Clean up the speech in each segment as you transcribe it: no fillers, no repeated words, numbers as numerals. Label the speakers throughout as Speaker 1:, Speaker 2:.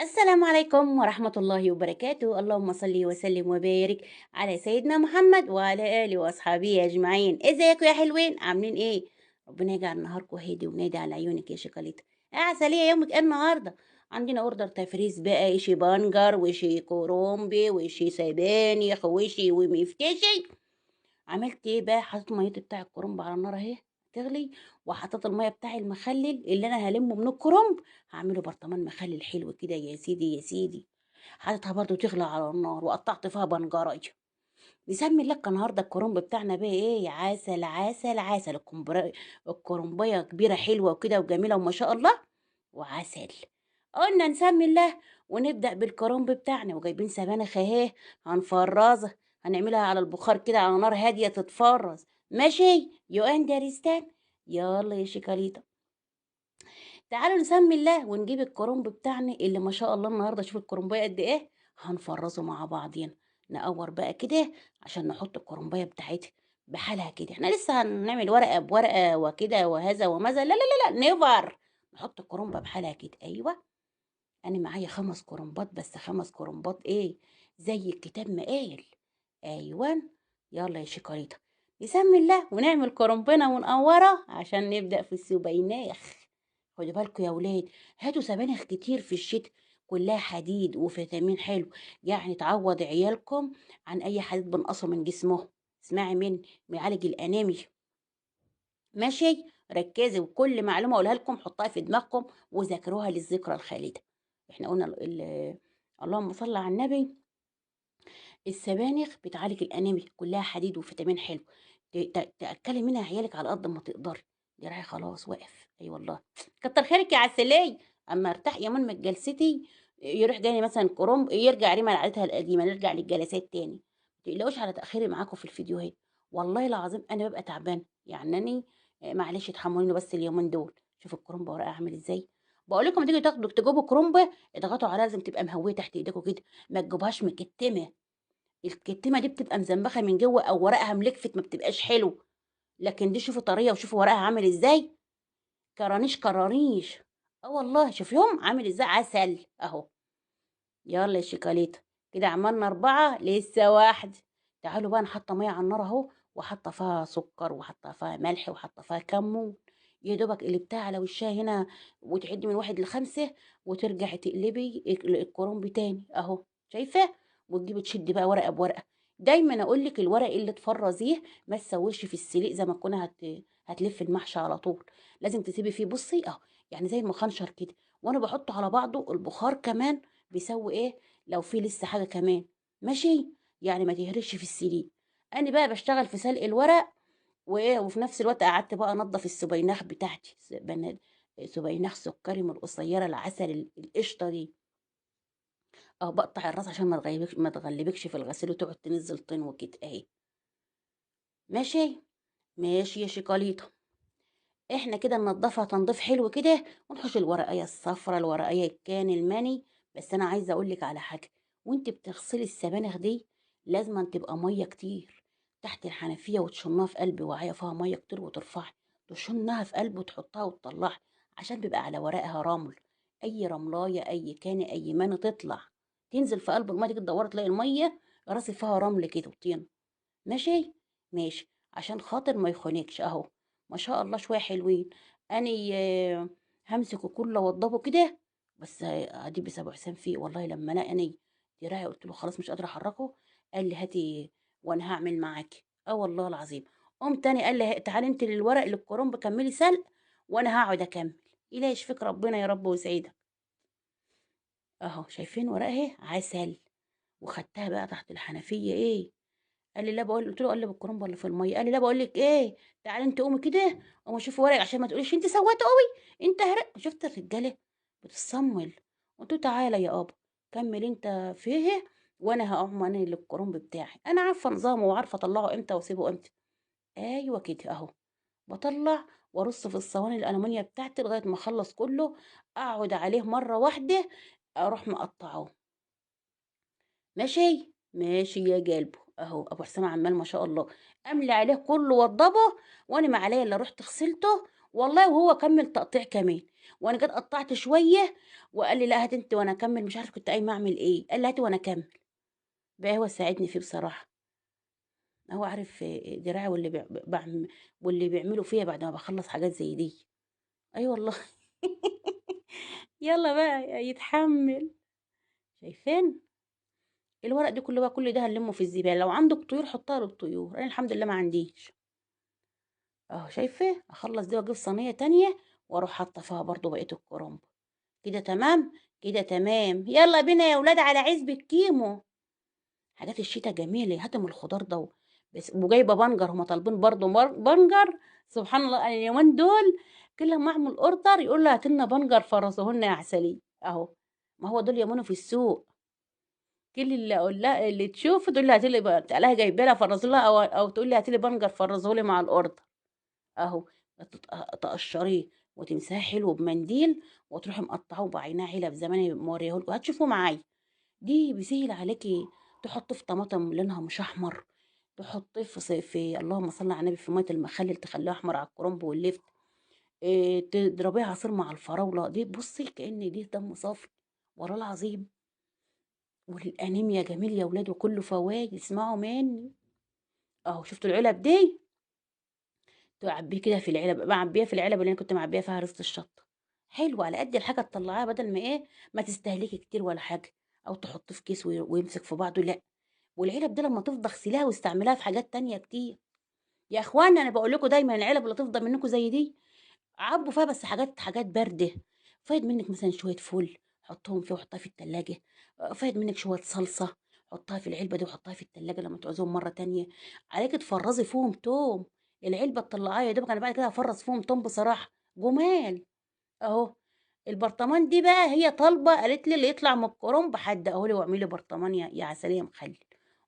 Speaker 1: السلام عليكم ورحمة الله وبركاته. اللهم صل وسلم وبارك على سيدنا محمد وعلى آله وأصحابه أجمعين. ازيكم يا حلوين؟ عاملين ايه؟ ربنا يجعل نهاركم هادي ونادي على عيونك يا شوكولاتة. يا عسلية، يومك ايه النهارده؟ عندنا order تفريز بقى، ايشي بنجر وشي كرومبي وشي سبانخ وشي ومفتشي. عملت ايه بقى؟ حطيت ميتي بتاع الكرنب على النار اهي تغلي، وحطيت المية بتاع المخلل اللي انا هلمه من الكرنب، هعمله برطمان مخلل حلو كده يا سيدي يا سيدي. حطيتها برضو تغلى على النار، وقطعت فيها بنجريه. نسمي لك النهارده الكرنب بتاعنا بقى ايه؟ عسل عسل عسل. الكرنبيه كبيرة حلوة وكده وجميلة وما شاء الله وعسل. قلنا نسمي الله ونبدا بالكرنب بتاعنا. وجايبين سبانخ اهي هنفرزها، هنعملها على البخار كده على نار هادية تتفرز. ماشي you understand؟ يلا يا شيكاليتا تعالوا نسمي الله ونجيب الكرنب بتاعنا اللي ما شاء الله النهارده. شوف الكرنبيه قد ايه، هنفرزه مع بعضينا. نقور بقى كده عشان نحط الكرنبيه بتاعتها بحالها كده. احنا لسه هنعمل ورقة بورقه وكده وهذا وماذا، لا لا لا لا never. نحط الكرنبه بحالها كده. ايوه انا معايا 5 كرنبات بس. 5 كرنبات ايه زي الكتاب ما قال. ايوه يلا يا شيكاليتا نسمي الله ونعمل كرنبنا ونقوره عشان نبدأ في السبيناخ. خدوا بالكم يا ولاد، هاتوا سبانخ كتير في الشتاء، كلها حديد وفيتامين حلو، يعني تعوض عيالكم عن اي حديد بنقصه من جسمهم. اسمعي مني، بيعالج الانيميا. ماشي ركزي، وكل معلومة اقولها لكم حطها في دماغكم وذاكروها للذكرى الخالدة. احنا قلنا اللهم صل على النبي، السبانخ بتعالج الانيميا، كلها حديد وفيتامين حلو. تاكلي منها عيالك على قد ما تقدري. دراعي خلاص واقف. اي والله كتر خيرك يا عسلية. اما ارتاح يا من جلستي يروح جاني مثلا كرنب، يرجع ريما لعادتها القديمة، نرجع للجلسات تاني. ما تقلقوش على تاخيري معاكم في الفيديوهات، والله العظيم انا ببقى تعبانة، يعني انا معلش اتحملوني بس اليومين دول. شوفوا الكرنب ورقة عامل ازاي. بقول لكم تيجوا تاخدوا تجيبوا كرنبه اضغطوا عليها، لازم تبقى مهويه تحت ايديكم كده، ما تجيبوهاش مكتمه. الكتمه دي بتبقى مزنبخه من جوه او ورقها ملكفت، ما بتبقاش حلو. لكن دي شوفوا طرية وشوفوا ورقها عامل ازاي، كرانيش كرانيش. اه والله شوفيهم عامل ازاي، عسل اهو. يلا يا شيكاليتا كده عملنا 4، لسه واحد. تعالوا بقى نحط مية على النار اهو، وحاطه فيها سكر وحاطه فيها ملح وحاطه فيها كمون، يا دوبك قلبتها على وشها هنا، وتعدي من 1 ل5 وترجعي تقلبي الكرنب تاني اهو، شايفه؟ وتجيبي تشدي بقى ورقة بورقه. دايما اقول لك الورق اللي تفرزيه ما تسويش في السليق زي ما تكون هتلف المحشي على طول، لازم تسيبي فيه. بصي اهو يعني زي المخنشر كده، وانا بحطه على بعضه. البخار كمان بيسوي ايه لو في لسه حاجة كمان، ماشي؟ يعني ما تهرش في السليق. انا بقى بشتغل في سلق الورق وايه، وفي نفس الوقت قعدت بقى انضف السبيناخ بتاعتي، سبيناخ سكري من القصيرة العسل القشطه دي. بقطع الراس عشان ما تغلبكش في الغسيل وتقعد تنزل طين وكده اهي. ماشي ماشي يا شيكاليتا. احنا كده ننضفها تنظيف حلو كده، ونحوش الورقية الصفراء، الورقية الكان الماني. بس انا عايزه اقول لك على حاجة، وانت بتغسلي السبانخ دي لازم تبقى مية كتير تحت الحنفية، وتشنها في قلب وعيه فيها مية كتير، وترفعي تشنها في قلب وتحطها وتطلعها، عشان بيبقى على ورقها رمل، اي رملايه اي كان اي ماني تطلع تنزل في قلب المية، تيجي تدوري تلاقي المية راسي فيها رمل كده وطين. ماشي ماشي عشان خاطر ما يخونكش اهو. ما شاء الله شوية حلوين. اني همسكه كله واوضبه كده، بس هدي ابو حسام فيه والله. لما لقاني دراعي قلت له خلاص مش قادرة احركه، قال لي هاتي وانا هعمل معاكي. اه والله العظيم. قوم تاني قال لي تعالي انت للورق للكرنب كملي سلق وانا هقعد اكمل. الهي يشفيك ربنا يا رب ويسعدك. اهو شايفين ورقها اهي عسل. وخدتها بقى تحت الحنفية ايه، قال لي لا بقول، قلت له قلب الكرنب ولا في المية؟ قال لي لا بقول لك ايه، تعالي انت قومي كده قومي شوفي ورقك عشان ما تقوليش انت سويت قوي انت هرق. شفت الرجالة بتصمل. قلت له تعالى يا ابا كمل انت فيه وانا هقوم انا للكرنب بتاعي، انا عارفه نظامه وعارفه اطلعه امتى واسيبه امتى. ايوه كده اهو، بطلع وارص في الصواني الالومنيا بتاعتي لغاية ما اخلص كله، اقعد عليه مرة واحدة اروح مقطعه. ماشي ماشي يا قلبه اهو. ابو حسام عمال ما شاء الله املي عليه كله وضبه، وانا ما عليا الا رحت غسلته والله. وهو كمل تقطيع كمان، وانا جيت قطعت شوية وقال لي لا هات انت وانا اكمل، مش عارف كنت قايمة اعمل ايه، قال لي هاتي وانا اكمل بقى. هو ساعدني فيه بصراحة، هو عارف دراعي واللي بعمل واللي بيعملوا فيا بعد ما بخلص حاجات زي دي. اي والله. يلا بقى يتحمل. شايفين الورق ده كله بقى، كل ده هنلمه في الزبالة. لو عندك طيور حطها للطيور، انا الحمد لله ما عنديش اهو. شايفه اخلص دي واجيب صينية تانية واروح حاطه فيها برضو بقية الكرنب كده. تمام كده، تمام. يلا بينا يا ولاد على عزب الكيمو. حاجات الشتاء جميلة، هاتم الخضار ده بس. وجايبه بنجر، هما طالبين برضو بنجر. سبحان الله، انا اليومين دول كل ما اعمل order يقول لي هات لنا بنجر، فرزهن يا عسلي اهو. ما هو دول يومين في السوق، كل اللي اقول لها اللي تشوفه تقول لي هات لي، تقول لها جايبه لها فرزوا لها، او تقول لي هات لي بنجر فرزه لي مع ال order اهو. تقشريه وتمسحيه حلو بمنديل وتروحي مقطعوه بعيناه علب زي ما انا موريه لكم، هتشوفوه معايا. دي بيسهل عليكي تحطيه في طماطم لونها مش احمر، تحطيه في اللهم صل على النبي في مية المخلل تخليها احمر على الكرنب واللفت، إيه تضربيها عصير مع الفراوله. دي بصي كأن دي دم صافي والله العظيم. والانيميا جميل يا ولاد وكله فوايد، اسمعوا مني اهو. شفتوا العلب دي؟ تعبيه كده في العلب، بعبيها في العلب اللي انا كنت معبيها فيها رصة الشطه. حلو على قد الحاجة تطلعيها، بدل ما ايه ما تستهلكي كتير ولا حاجة، او تحطيه في كيس ويمسك في بعضه. لا، والعلب دي لما تفضى اغسليها واستعمليها في حاجات تانية كتير يا اخوانا. انا بقول لكم دايما العلب اللي تفضى منكم زي دي عبوا فيها بس حاجات باردة. فايد منك مثلا شوية فول حطهم فيه وحطها في التلاجة، فايد منك شوية صلصه حطها في العلبة دي وحطها في التلاجة لما تعوزهم مرة تانية. عليك تفرزي فيهم توم، العلبة تطلعيها يا دوبك. انا بعد كده هفرز فيهم توم بصراحة جمال اهو. البرطمان دي بقى هي طالبه، قالت لي اللي يطلع من الكرنب حد اهو لي واعملي برطمان يا عسلية مخلل.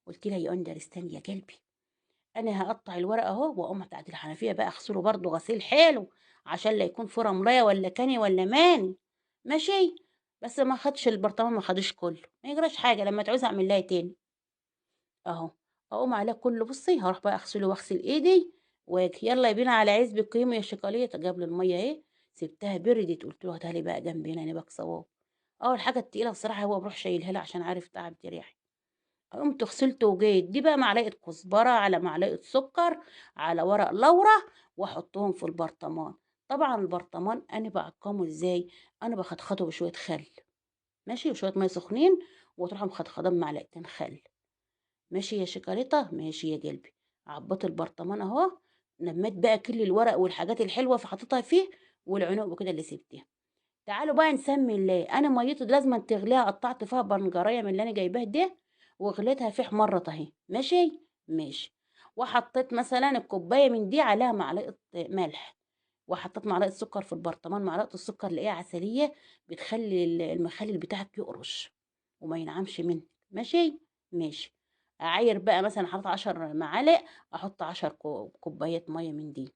Speaker 1: قلت لها يا understand يا قلبي، انا هقطع الورق اهو واقوم تحت الحنفية بقى اغسله برضو غسيل حلو عشان لا يكون في رمليه ولا كاني ولا ماني. ماشي، بس ما خدش البرطمان، ما خدش كله، ما يجراش حاجة، لما تعوز اعمل لها تاني اهو. اقوم عليه كله. بصي هروح بقى اغسله واغسل ايدي واجي. يلا بينا على عزب القيمة يا شيكاليه. جاب لي المية اهي، سبتها بردت، قلت له هاتها لي بقى جنبي هنا نبقى صواب. اول حاجة التقيله بصراحة هو بروح شايلها لي عشان عارف تعب دراعي. قمت غسلت وجيت. دي بقى معلقه كزبره على معلقه سكر على ورق لورا واحطهم في البرطمان. طبعا البرطمان انا بعقمه ازاي؟ انا بخطخطه بشوية خل، ماشي، وشوية مية سخنين، وتروح مخطخطاه بمعلقتين خل. ماشي يا شيكاليتا، ماشي يا قلبي. عبيت البرطمان اهو، لميت بقى كل الورق والحاجات الحلوة فحطيتها فيه، والعنق وكده اللي سبتها. تعالوا بقى نسمي الله. انا ميته لازم تغليها، قطعت فيها بنجريه من اللي انا جايباه ده وغليتها فيه حمرت اهي. ماشي ماشي. وحطيت مثلا الكوباية من دي عليها معلقه ملح، وحطيت معلقه سكر في البرطمان. معلقه السكر اللي هي عسلية بتخلي المخلل بتاعك يقرش وما ينعمش منك. ماشي ماشي. اعاير بقى مثلا حطيت 10 معالق، احط 10 كوبايات مية من دي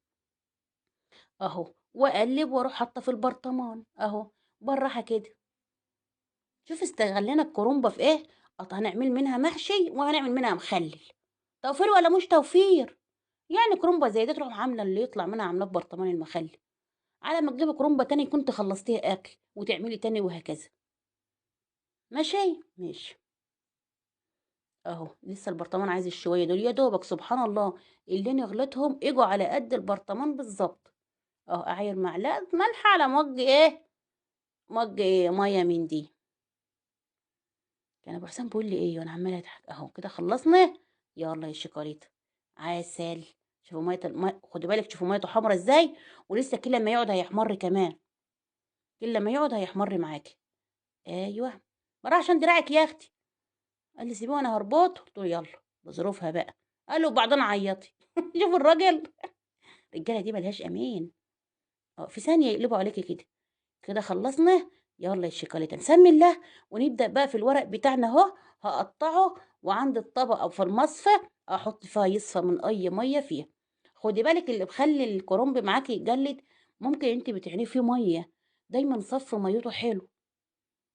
Speaker 1: اهو، واقلب واروح حاطه في البرطمان اهو بالراحة كده. شوف استغلنا الكرنبه في ايه؟ هنعمل منها محشي وهنعمل منها مخلل. توفير ولا مش توفير؟ يعني كرنبه زي دي تروح عامله اللي يطلع منها عاملاه في برطمان المخلل، على ما تجيبي كرنبه تاني كنت خلصتيها اكل وتعملي تاني وهكذا. ماشي ماشي اهو. لسه البرطمان عايز الشويه دول يا دوبك. سبحان الله اللي انا غليتهم اجوا على قد البرطمان بالظبط اهو. اعاير معلقه ملح على مج ايه، مج ايه مية من دي. كان ابو حسام بيقول لي ايه وانا عماله اضحك اهو. كده خلصنا. يلا يا شيكاليتا عسل. شوفوا مية خدوا بالك، شوفوا ميته حمرا ازاي، ولسه كل ما يقعد هيحمر كمان، كل ما يقعد هيحمر معاكي. ايوه براح عشان دراعك يا اختي. قال لي سيبيه وانا هربطه. قلت له يلا بظروفها بقى. قال له وبعدين عيطي. شوفوا الراجل، الرجالة دي ملهاش امان، في ثانية يقلبوا عليكي كده. كده خلصنا. يلا يا شيكاليتا نسمي الله ونبدا بقى في الورق بتاعنا اهو. هقطعه وعند الطبق او في المصفى احط فيها يصفى من اي مية فيها. خدي بالك اللي بخلي الكرنب معاكي يتجلد ممكن انت بتعينيه فيه مية، دايما صف ميته حلو.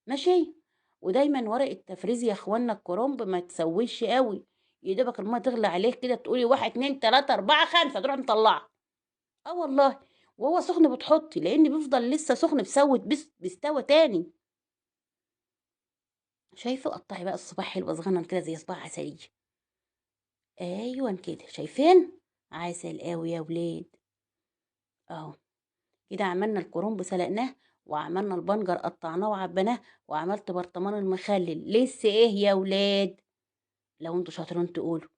Speaker 1: ماشي. ودايما ورق التفريز يا اخوانا الكرنب ما تسويش قوي، يا دوبك المية تغلي عليه كده تقولي 1 2 3 4 5 تروح مطلعه. والله. وهو سخن بتحطي، لان بيفضل لسه سخن بسوت بس بيستوى تاني. شايفه؟ قطعي بقى الصباع حلوة صغنن كده زي صباع عسلية. ايوه كده، شايفين؟ عسل قوي يا ولاد. اهو كده عملنا الكرنب سلقناه، وعملنا البنجر قطعناه وعبيناه، وعملت برطمان المخلل. لسه ايه يا ولاد؟ لو انتوا شاطرين تقولوا.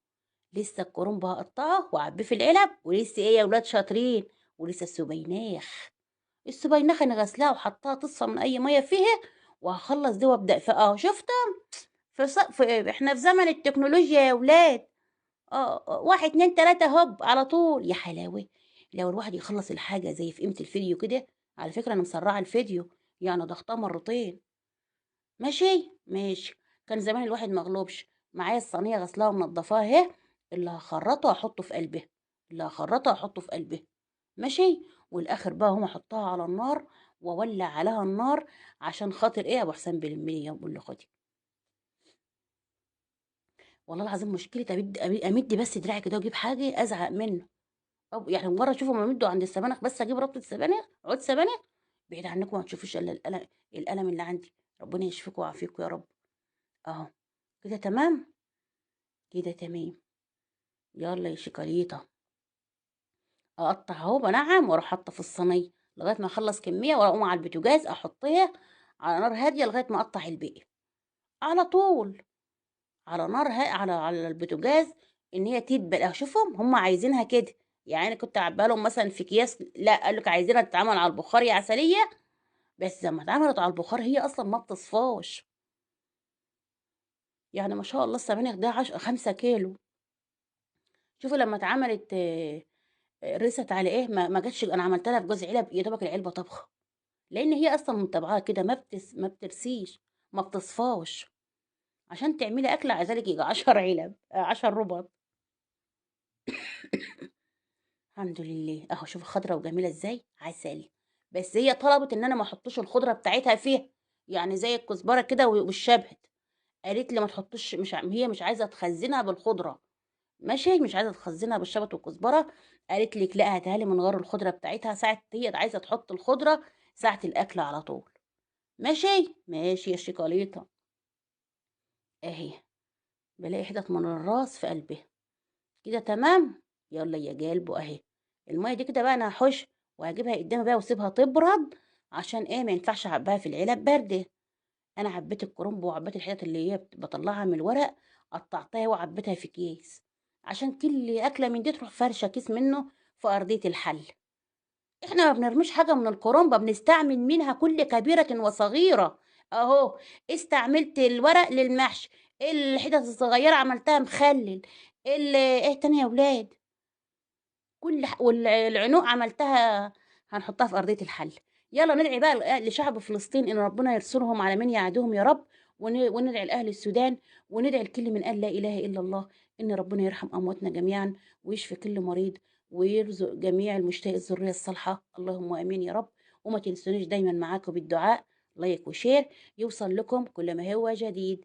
Speaker 1: لسه الكرنب هقطعه وعبيه في العلب. ولسه ايه يا ولاد شاطرين؟ ولسه السبيناخ. السبيناخ انا غسلاها وحطاها تصفى من اي مية فيها، وهخلص دي وابدا في اهو. شفتم؟ احنا في زمن التكنولوجيا يا ولاد. 1 2 3 هوب على طول. يا حلاوة لو الواحد يخلص الحاجة زي في قيمة الفيديو كده. على فكرة انا مسرعة الفيديو، يعني ضغطاه مرتين. ماشي ماشي. كان زمان الواحد مغلوبش. معايا الصينية غسلاها ومنضفاها اهي، اللي هخرطه هحطه في قلبها، اللي هخرطه هحطه في قلبها. ماشي. والاخر بقى هم احطها على النار واولع عليها النار عشان خاطر ايه؟ ابو حسام بيلمني يقول له خدي. والله العظيم مشكلة امد بس دراعي كده واجيب حاجة ازعق منه. أو يعني مجرد اشوفهم امده عند السبانخ، بس اجيب ربطه سبانخ، عود سبانخ، بعيد عنكم ما تشوفوش الا الالم اللي عندي. ربنا يشفيكم ويعافيكم يا رب. اهو كده تمام، كده تمام. يلا يا شيكاليطه، اقطع اهو بنعم واروح حاطه في الصينية لغاية ما اخلص كمية، واقوم على البوتاجاز احطها على نار هادية لغاية ما اقطع الباقي على طول على نار على البوتاجاز ان هي تدبل. اهو شوفهم هم عايزينها كده، يعني انا كنت عبالهم لهم مثلا في اكياس، لا قال لك عايزينها تتعمل على البخار يا عسلية. بس لما اتعملت على البخار هي اصلا ما بتصفاش. يعني ما شاء الله السبانخ ده 5 كيلو. شوفوا لما اتعملت رست على ايه، ما جاتش. انا عملت لها في جوز علب يا دوبك العلبة طبخه، لان هي اصلا من طبعها كده ما بترسيش، ما بتصفاش. عشان تعملي اكله عايزالك يجي 10 علب، 10 ربط. الحمد لله اهو. شوف خضرة وجميلة ازاي، عسل. بس هي طلبت ان انا ما احطش الخضرة بتاعتها فيها، يعني زي الكزبره كده والشبت. قالت لي ما تحطش، هي مش عايزه تخزنها بالخضره. ماشي، مش عايزه تخزنها بالشبت والكزبره. قالت لك لا هاتها لي من غير الخضرة بتاعتها، ساعة هي عايزه تحط الخضرة ساعة الاكل على طول. ماشي ماشي يا شيكاليطه. اهي بلاقي حتت من الراس في قلبها كده تمام. يلا يا جالبو اهي المية دي كده بقى انا هحش وهجيبها قدامي بقى واسيبها تبرد، عشان ايه؟ ما ينفعش اعبيها في العلب باردة. انا عبيت الكرنب وعبيت الحتت اللي هي بطلعها من الورق، قطعتها وعبيتها في كيس، عشان كل اكله من دي تروح فرشه كيس منه في ارضية الحل. احنا ما بنرميش حاجة من الكرنبه، بنستعمل منها كل كبيرة وصغيره. اهو استعملت الورق للمحشي، الحتت الصغيرة عملتها مخلل، ايه تاني يا ولاد؟ كل والعنوق عملتها هنحطها في ارضية الحل. يلا ندعي بقى لشعب فلسطين ان ربنا يرسلهم على من يعدوهم يا رب، وندعي لاهل السودان، وندعي لكل من قال لا اله الا الله ان ربنا يرحم امواتنا جميعا، ويشفي كل مريض، ويرزق جميع المشتاق الذرية الصالحة، اللهم امين يا رب. وما تنسونيش دايما معاكم بالدعاء، like و share يوصل لكم كل ما هو جديد،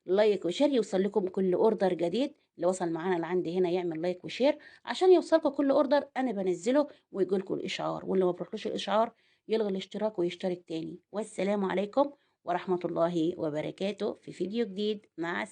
Speaker 1: like و share يوصل لكم كل order جديد. اللي وصل معانا لعندي هنا يعمل like و share عشان يوصلكم كل order انا بنزله ويجيلكم الاشعار، واللي ما بيروحلوش الاشعار يلغي الاشتراك ويشترك تاني. والسلام عليكم ورحمة الله وبركاته في فيديو جديد. مع